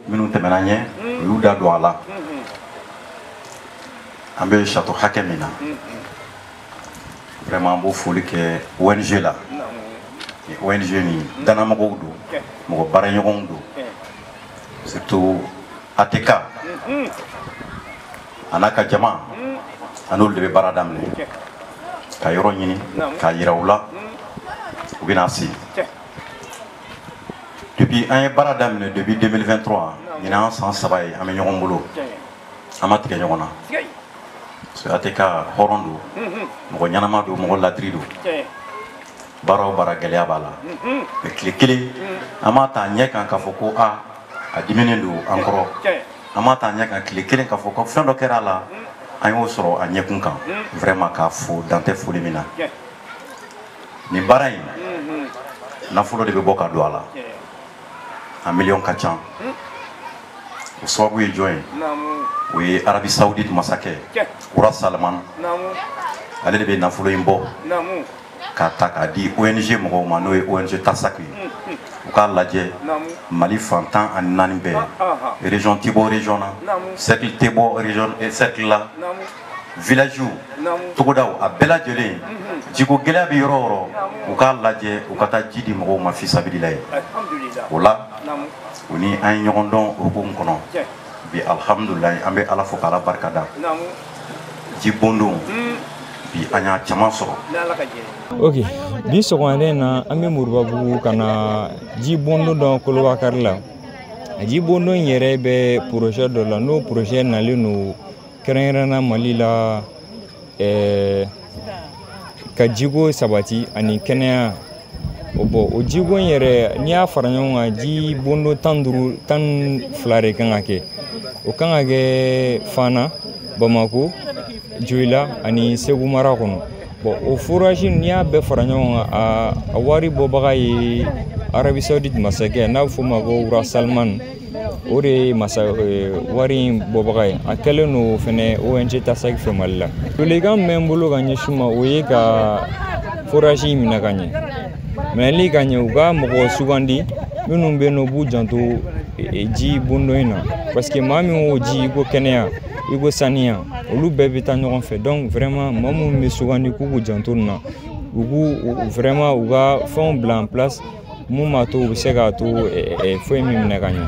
Minnu tɛmɛna ɲɛ, u y'u da don a la. An bɛ château hakɛ min na, vraiment an b'o foli kɛ ONG la. Ni ONG ni danamɔgɔw don, mɔgɔ baaraɲɔgɔnw don, surtout ATK a n'a ka jama, a n'olu de bɛ baara daminɛ ka yɔrɔ ɲini k'a yira u la, u bɛna se. Depuis an ye baara daminɛ, depuis 2023, ɲinan an san 3 ye, an bɛ ɲɔgɔn bolo, an ma tigɛ ɲɔgɔn na. Parce que ATK hɔrɔn don, mɔgɔ ɲɛnama don, mɔgɔ ladiri don. Baara o baara, gɛlɛya b'a la, mais tile kelen an m'a ta ɲɛ kan k'a fɔ ko a diminen don an kɔrɔ. An m'a ta ɲɛ kan tile kelen k'a fɔ ko fɛn dɔ kɛra a la. An y'o sɔrɔ a ɲɛkun kan. Vraiment k'a fo, dan tɛ foli min na. Nin baara in, nafolo de bɛ bɔ ka don a la, a miliyɔn ka ca. O sababu ye jɔn ye? O ye Arabie Saoudite masakɛ Roi Salman. Ale de bɛ nafolo in bɔ k'a ta k'a di ONG mɔgɔw ma, n'o ye ONG Tasak ye. U k'a lajɛ Mali fan 14 bɛɛ, région tɛ bɔ région na, cercle tɛ bɔ région cercle la, village, togodaw, a bɛɛ lajɛlen, jiko gɛlɛya bɛ yɔrɔ o yɔrɔ, u k'a lajɛ u ka taa ji di mɔgɔw ma fisabilila ye. O la, u ni an ye ɲɔgɔn dɔn o hukumu kɔnɔ. Bi, alhamdulilayi, an bɛ Ala fo k'Ala barika da. Ji bondon, bi an y'a caman sɔrɔ. Ok, bi sɔgɔmada in na, an bɛ Moribabugu ka na ji bondon dɔ Kolobakari la. Ji bondon in yɛrɛ bɛ projet dɔ la, n'o projet nalen don kɛrɛnkɛrɛnna Mali la, ka jiko sabati ani kɛnɛya. O bɔn, o jiko in yɛrɛ, n'i y'a fara ɲɔgɔn kan, ji bondo 15, 12 de kan ka kɛ. O kan ka kɛ Fana, Bamako, Joyila ani Segu mara kɔnɔ. Bɔn, o forage, n'i y'a bɛɛ fara ɲɔgɔn kan, a wari bɔbaga ye Arabie Saoudite masakɛ, n'a bɛ f'o ma ko Roi Salman. O de ye masa wari in bɔbaga ye. A kɛlen don fɛnɛ ONG Tasak fɛ Mali la. Welelikan min bɛ n bolo ka ɲɛsin u ma, o ye ka forage in minɛ ka ɲɛ, minɛli ka ɲɛ. U ka mɔgɔ sugandi minnu bɛ yen nɔ, u b'u janto ji bondon in na, parce que maa min ko ji, i ko kɛnɛya, i ko saniya, olu bɛɛ bɛ taa ɲɔgɔn fɛ. Donc vraiment, maa minnu bɛ sugandi k'u k'u janto nin na, u k'u vraiment u ka fɛnw bila en place mun b'a to u bɛ se k'a to foyi min minɛ ka ɲɛ.